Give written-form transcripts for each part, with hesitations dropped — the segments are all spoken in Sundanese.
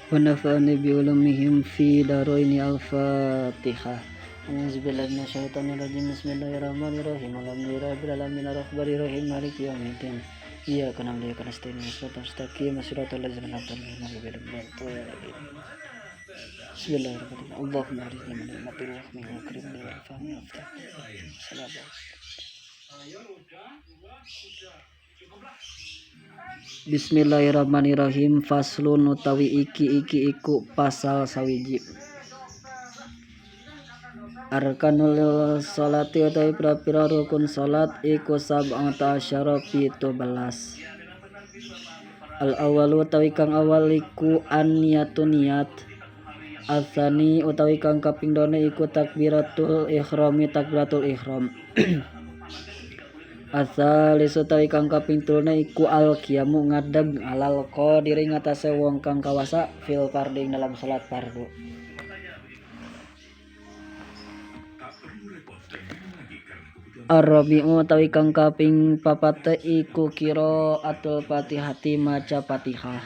Wa nafa'ani bi ulumihim fi daraini. Al-Fatihah. A'udzubillahi minasyaitonirrajim. Bismillahirrahmanirrahim. Alhamdulillahi rabbil alamin arrahmanirrahim maliki yaumiddin. Iyyaka na'budu wa iyyaka nasta'in. Ihdinas mustaqim siratal ladzina an'amta 'alaihim ghairil maghdubi 'alaihim. Bismillahirrahmanirrahim. Allahumma arifna min ni'matil rahmi wa akrimni wal fahmi waftah. Bismillahirrahmanirrahim. Faslun utawi iki iki iku pasal sawiji. Arkanul sholati utawi pira-pira rukun salat iku sab'ata asyara 17. Al awalu utawi kang awal iku an niyatu niat. Atsani utawi kang kaping done iku takbiratul ihrami takbiratul ihram. Atsalisu utawi kang kaping telune iku al qiyamu ngadeg alal qadiri ngatasé wong kang kawasa fil fardhi ing dalam salat fardu. Ar-rabi'u utawi kang kaping papate iku qiraatul Fatihati maca Fatihah.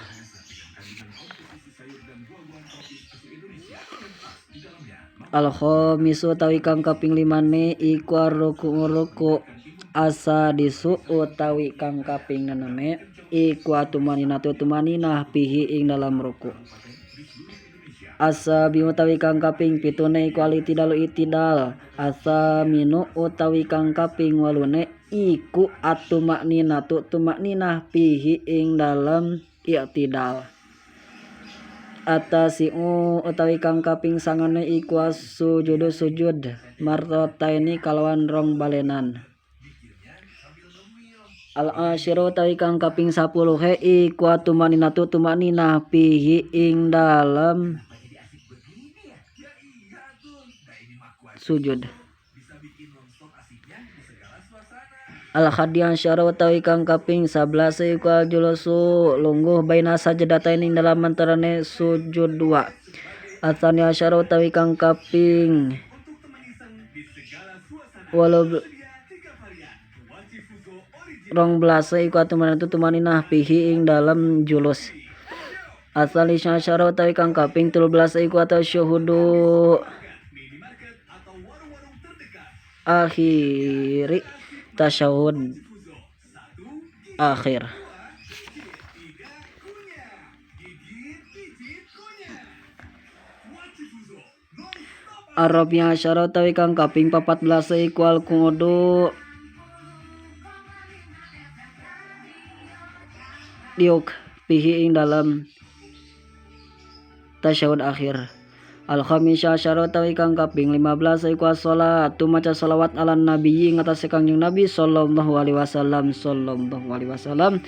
Al-khamisu utawi kang kaping limane iku ar-ruku'u ruku. Asadisu utawi kang kaping neneme iku atumaninatu tumaninah pihi ing dalam ruku. Asabi utawi kang kaping pitune iku al-i'tidalu i'tidal. Asaminu utawi kang kaping walune iku atumakninatu tumakninah pihi ing dalem i'tidal. Atasi'u utawi kang kaping sangane iku as-sujudu sujud marrataini kalawan rong balenan. Al-asyiru utawi kang kaping 10 iku atumaninatu tumaninah pihi ing dalem sujud. Al-hadi asyara utawi kang kaping 11 iku al-julusu lungguh baina sajadatain ing dalam antarane sujud dua. Atsani asyara utawi kang kaping walu rong belase iku atumaninatu tumaninah pihi ing dalem julus. Atsali asyara utawi kang kaping 13 iku atasyuhudu akhiri tasyahud akhir. Ar-rabi'a asyara utawi kang kaping 14 iku al-qu'udu diuk pihi ing dalam tasyahud akhir. Al-khamisya asyara utawi kang kaping 15 iku as-shalatu maca selawat ala nabiyyi ngatasé Kangjeng Nabi sallallahu alaihi wasallam sallallahu alaihi wasallam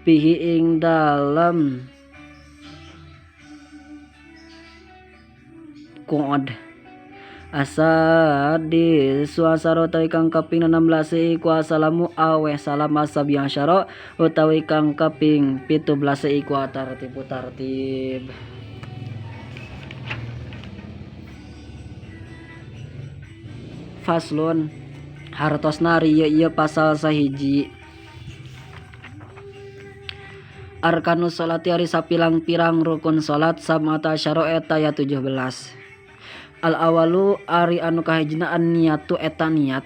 pihi ing dalam qu'ud. Asadisu asyara utawi kang kaping 16 iku assalamu aweh salam asabi asyara utawi kang kaping 17 iku tartibu tartib. Faslun hartosna ari ieu pasal sahiji. Arkanus sholati ari sapilang-pirang rukun salat sab'ata asyara eta ya 17. Al awalu ari anu kahijina an niyatu eta niat.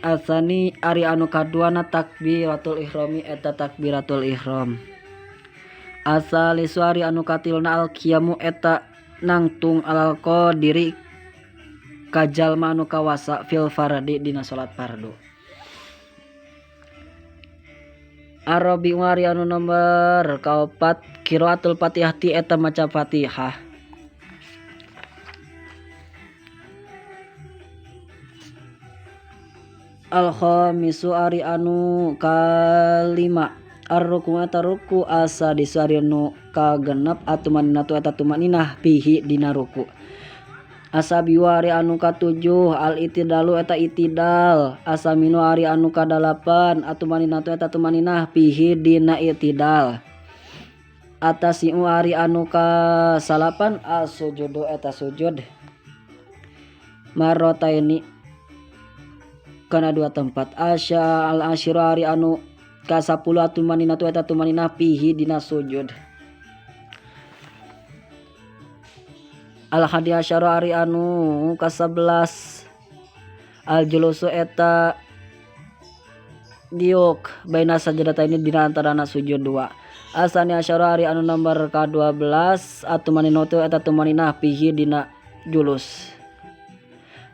Atsani ari anu kaduana takbiratul ihrami eta takbiratul ihram. Asalisu ari anu katiluna al qiyamu eta nangtung alal qadiri kajalma anu kawasa fil fardi dina salat fardu. Arabi ari anu nomor kaopat qiraatul Fatihah ti eta maca Fatihah. Al khamisu ari anu kalima ar-ruku eta ruku asadisu ari anu kagenep atumaninatu eta tumaninah pihi dina ruku. Asabiu ari anu katujuh al itidalu eta itidal. Asaminu ari anu kadalapan atumaninatu eta tumaninah pihi dina itidal. Atasiu ari anu kasalapan asujudu eta sujud marrotaini kana dua tempat. Asya al asyiru ari anu ka-10 atumaninatu eta tumaninah pihi dina sujud. Al hadi asyara ari anu ka-11 al julusu eta diuk baina sajadataini dina antarana sujud dua. Asani asyara ari anu nomor ka-12 atumaninatu eta tumaninah pihi dina julus.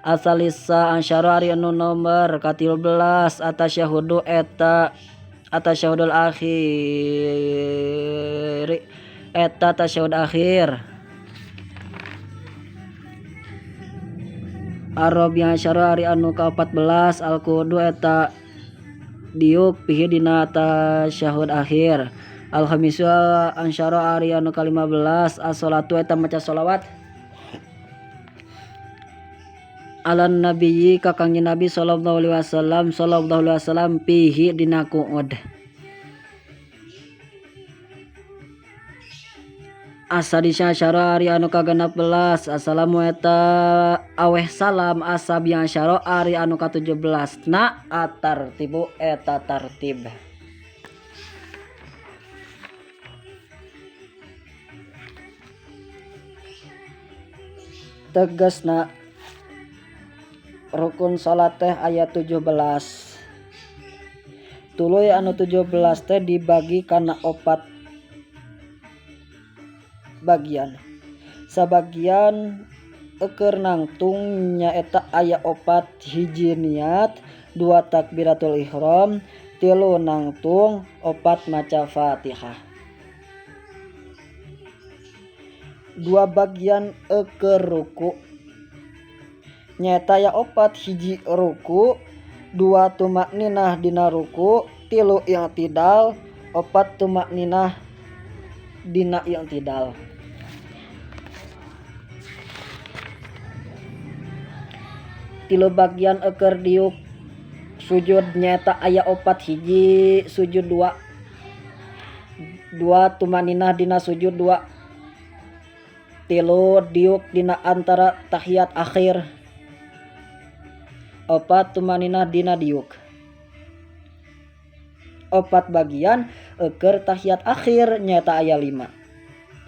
Asalisa asyara ari anu nomor ka-13 atasyahudu eta atasyahudul akhir eta tasyahud akhir. Arabi asyara ari anu ka-14 al-qudu eta diuk pihi dina tasyahud akhir. Al-khamisu asyara ari anu ka-15 as-salatu eta maca sholawat ala nabiyyi ka kangjeng Nabi sallallahu alaihi wasallam sallallahu alaihi wasallam pihi dina qu'ud. Asadisa asyara ari anu ka-16 assalamu eta aweh salam asabi asyara ari anu ka-17 na atartibu eta tartib. Tegasna rukun salat teh aya 17. Tuluy anu 17 teh dibagi kana opat bagian. Sabagian eukeur nangtung nyaeta aya opat hiji niat, dua takbiratul ihram, tilu nangtung, opat maca Fatihah. Dua bagian eukeur ruku nyaeta aya opat hiji ruku, dua tumakninah dina ruku, tilu i'tidal, opat tumakninah dina i'tidal. Tilu bagian eukeur diuk sujud nyaeta aya opat hiji sujud dua, dua tumaninah dina sujud dua, tilu diuk dina antara tahiyat akhir, opat tumaninah dina diuk. Opat bagian eukeur tahiyat akhir nyaeta aya 5.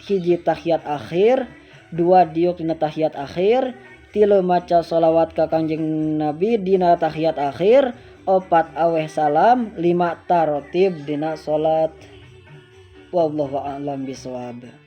Hiji tahiyat akhir, dua diuk dina tahiyat akhir, tilu maca sholawat ka Kangjeng Nabi dina tahiyat akhir, opat aweh salam, 5 tarotib dina salat. Wallahu a'lam bishawab.